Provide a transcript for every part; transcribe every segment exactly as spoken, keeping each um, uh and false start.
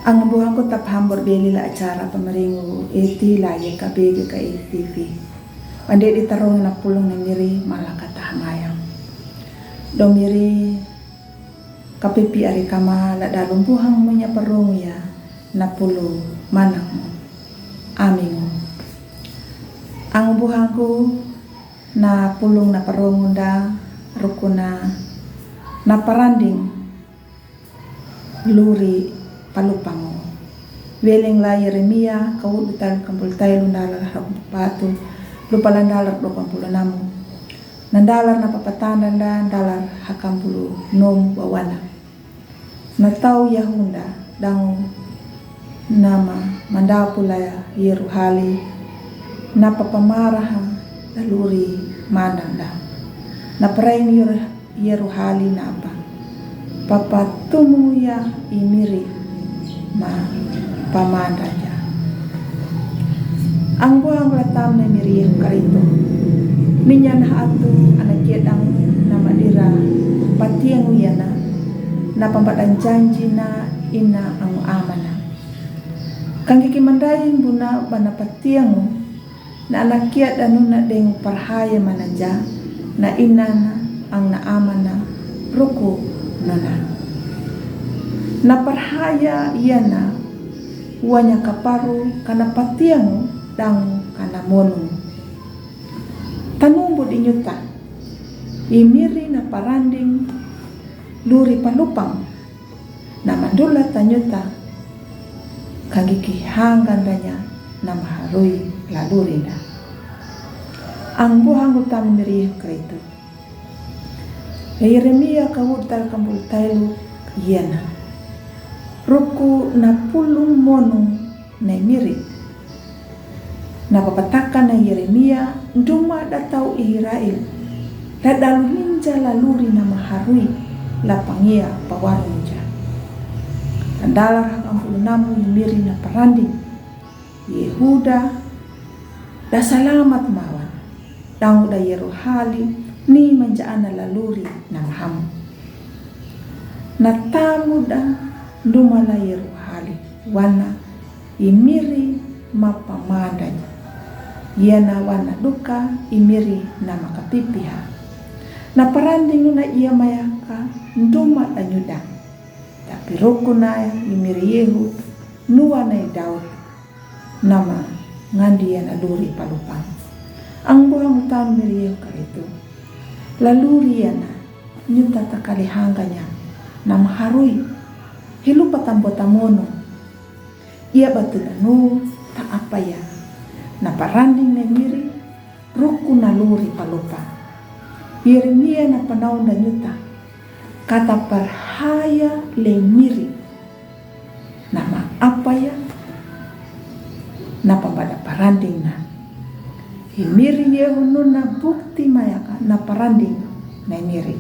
Ang buhangku ta pahambor beli la acara pamaringu eti la yeka bege ka eti vi. Ande di tarong na pulung na miri mala kata hamayang. Do miri kapipi ari kama la dalung buhang munya parong ya na pulu manang mu. Amingu. Ang buhangku na pulung na parong unda rukuna na paranding luri palupangu. Weleng la Yeremia kawut dutal kampul tailu ndalar hak patu lupa la ndalar do kampul namu. Na ndalar na papatanda nda ndalar hakampul nom wawana. Na tau yahunda dangu nama mandapu la Yeruhali na papamaraha la luri mandanda. Na prain Yeru- Yeruhali napa. Papa tumu ya i miri ma pamanda ya. Ang buhang la tam na miri Yehu Karitu. Minyan ha atu ana kedang na madira patiangu yana na pambadan janji na ina ang amana. Kangiki mandai buna bana patiangu na ana kiat anu na deng parhaya mananja na inana ang na amana ruku nona. Na parhaya yana wanya kaparu kana patiangu dang kana monu. Tanumbu di nyuta i miri na paranding luri palupang. Na mandula tanyuta kangiki hangandanya na maharui la luri nda. Ang buhang utam miri Karitu. Yeremia kawut tal kampul tailu yana. Ruku na pulung monung na miri. Na papataka na Yeremia nduma datau Israel. La dalu ninja la luri na maharui la pangia pawarunja. Tandalar hakampul namu i miri na paranding. Yehuda da salamat mawan. Dangu da Yeruhali ni manja ana la luri na mahamu. Na tamu da nduma la Yeruhali wana i miri mapamandanya. Yana wana duka i miri na makapipiha. Na paranding na ia mayaka nduma da nyuda. Tapi ruku na i miri Yehu nua na i Daud. Nama ngandi yana luri palupang. Ang buhang utam miri Yehu Karitu. La luri yana nyuta takali hanganya na maharui. Hilupa tambo tamono. Ia batu na nu ta apa ya. Na paranding na miri ruku na luri palupa. Yeremia na panaunda nyuta. Kata parhaya le miri. Nama apa ya? Na pambada paranding na. I miri Yehu nuna bukti mayaka na paranding na miri.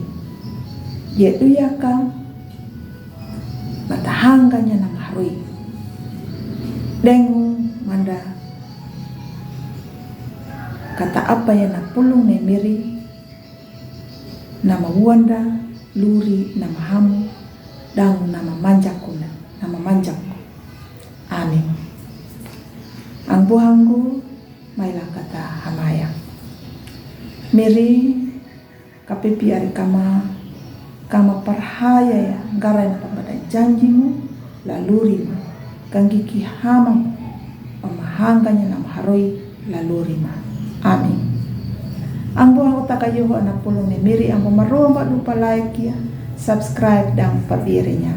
Ye duyaka matahanganya na maharui. Dengu manda kata apa ya na pulung na miri. Nama wanda luri nama hamu dang nama manjakuna nama manjakku. Amin. Ang buhangku mailah kata hamaya. Miri kapipi ari kama kama parhaya ya garai na pambadan janjimu la luri ma kangiki hama pamahanganya na maharoi la luri ma. Amin. Ang buhang utaka yoho ana pulung ne miri ang pamaroa ba dupa like ya subscribe dang pabirinya.